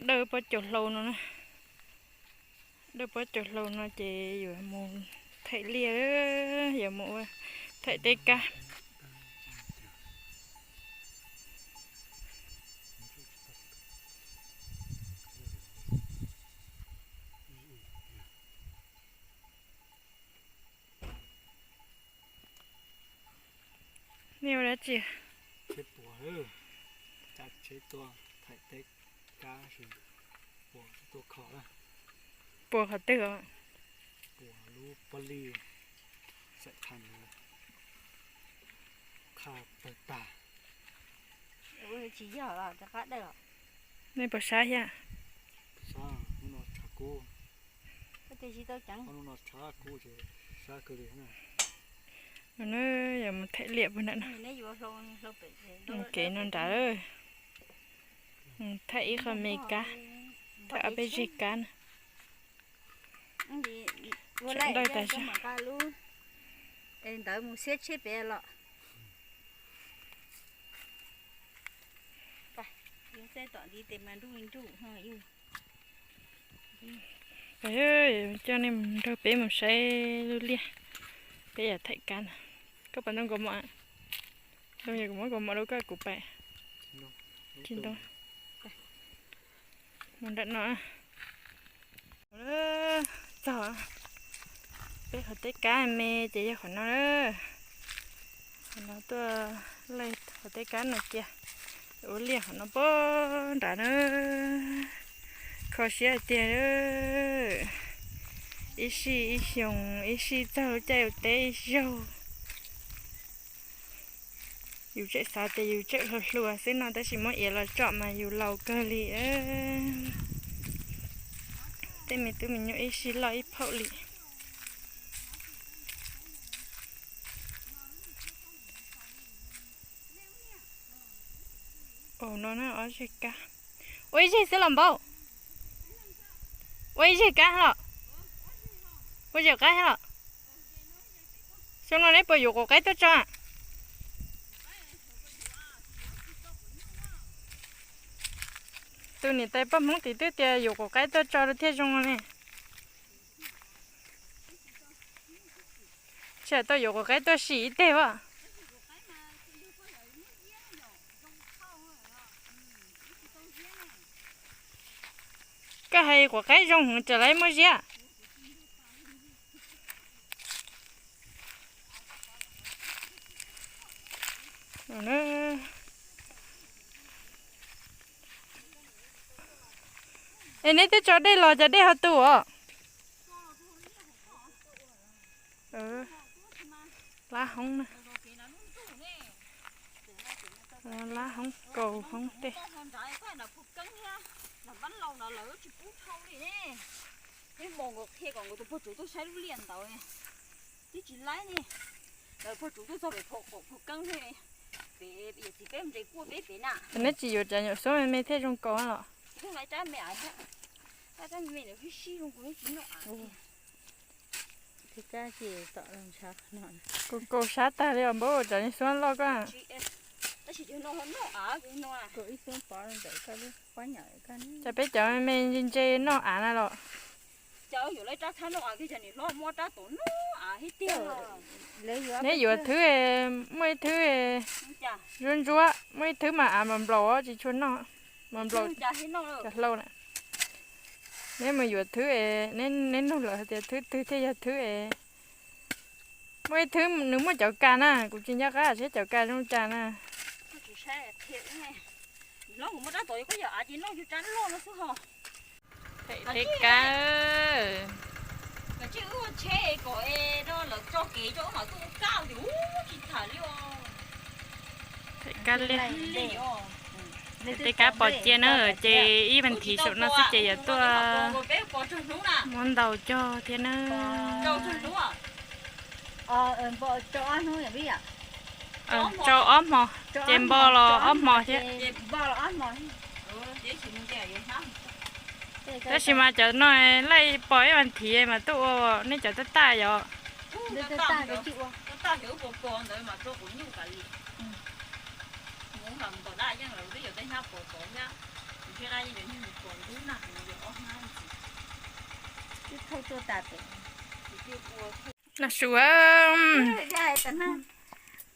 Dawj pob caus hlau no na. Dawj pob caus hlau no ces yuav mus thaij liaj, yuav mus ua thaij tej kab. Nej ua dab tsi? Tsheb puas, tsheb tuaj thaij tej kab, puas tuaj kho na. Puas qhov twg os? Puas lub pob lis xaim thas, qha tawg tag. Tsis yog los rov qab dawj os. Nej puas sab thiab? Sab, hnub no tshav kub. Hnub no tshav kub ces sab kawg li na. Yuav mus thaij liaj puag nram no. Kev no nrad, thaij ib qho me kab, thaij ob peb zeg kab na. Sawv daws tas zog. Ntawd mus siab tsheb pem los. Tom ntiv tes mas nruj nruj. Coj nej mus nrog peb mus saib lub liaj, peb yuav thaij kab na. Koj pom ntoo kaus mom, ntoo yog kuv muab kaus mom rau koj, kuv pais. Tsis ntoo. Mus nram no. Txog peb qhov tej kab me ces yog qhov no. Qhov no tuaj laij qhov tej kab no cia, ua liaj qhov no pog nrad na. Kho siab tiag, ib sij ib xyoos ib sij txog lub caij ua teb ib zaug. Yus tseem xav tias yus tseem hluas hluas xwb no tab sis muab iav los tsom mas yus laus kawg li. Tej me tub me nyuam ib sij loj ib phaum li. Au no na, ob zeg kab. Ua ib zeg xwb los npaum? Ua ib zeg kab los? Ua zeg kab los? Xyoo no neb puas yuav quav qaib tuaj tso? Tus niam tais poj Hmoob tim twb tias yuav quav qaib tuaj tso rau thiaj zoo ne. Tsis tau yuav quav qaib tuaj sim ib teg as. Koj hais quav qaib zoo heev, tseem laib muab ziab. Es neb twb tso dej los cas dej ho tu os? Lab hoob na. Lab hoob kaus hoob tej. Neb tsis yuav cov nyuam xuab me me thiaj zoo kaus los? Kaus kaus sab tag li os npawg, cov nyuam xuab loj koj. Cov peb cov me me ntse ntse noj av na los. Neb yuav thwb, muaj ib thwb ntsuab ntsuab, muaj ib thwb mas av nplaum nplaum tsis tshua noj, mas nplaum cov hlau na. Neb mus yuav thwb, neb nug lawm hais tias thwb twg thiaj yog thwb. Muaj ib thwb nws muaj cov kas na, kuv tsis nco qab seb cov kas zoo cas na. Thaij tej kab. Thaij kab liaj. Tej kab pom cia na, ces ib vas thiv saum no xwb ces yuav tuaj muab ntaus cog thiab na. Tsau ob hmo, ces npo los ob hmo thiab. Tab sis mas cov no laij pom ib vas thiv mas tuaj ua, nej cov taj taj yog. Noj su,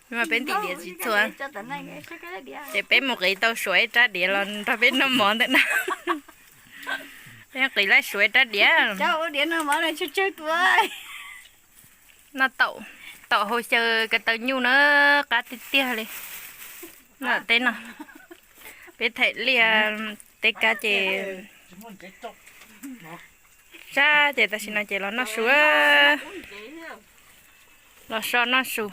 mas peb ntim diav tsis txhua, ces peb mus qiv tau suav ib rab diav los nrog peb noj mov ntawm no. Peb qiv laij suav ib rab diav. Noj taum, taum hau xyaw ko taw nyuj na, qab tiag tiag li. Noj teb no, peb thaim liaj teb kab ces sab ces tam sim no ces los noj su, los so noj su.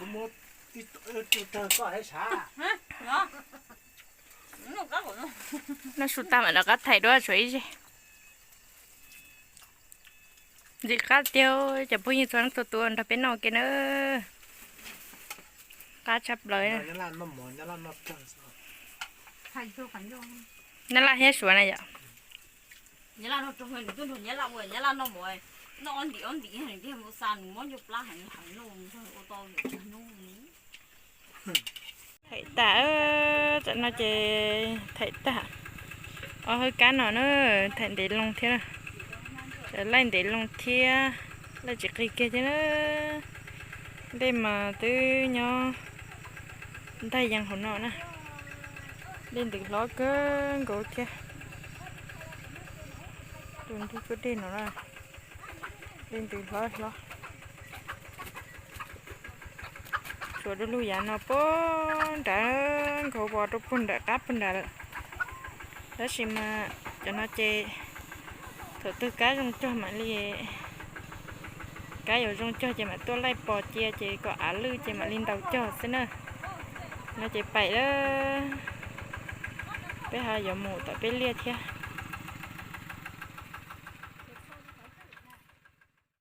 Noj su tag mam rov qab thaim dua tshuav ib zej. Ntxim qab tiag, cov phooj ywg txhua leej txhua tus nrog peb noj ua ke na. Qab tshaj plaws. Nyab laj thiab suav na yom. Thaim tag, tam no ces thaim tag ob hawb kab no na, thaim ntev loo thiab, laij ntev loo thiab, laij tsis qig kiag thiab na. Dej mas twb nyob ntaig yees hauv no na. Dej ntws hlob kawg nkaus thiab. Tus ntug cuaj dej no na, dej ntws hlob hlob. Suav du lug yav no puag nrad, nkaus vos rau puag nram qab puag nrad lawm. Tab sis mas cov no ces thaum twg kab zoo cog mam li, kab yuav zoo cog ces mam tuaj laij pos cia ces kom av lwj ces mam li ntaus cog xwb na. No ces pais lawm, peb ho yuav mus tom peb liaj thiab.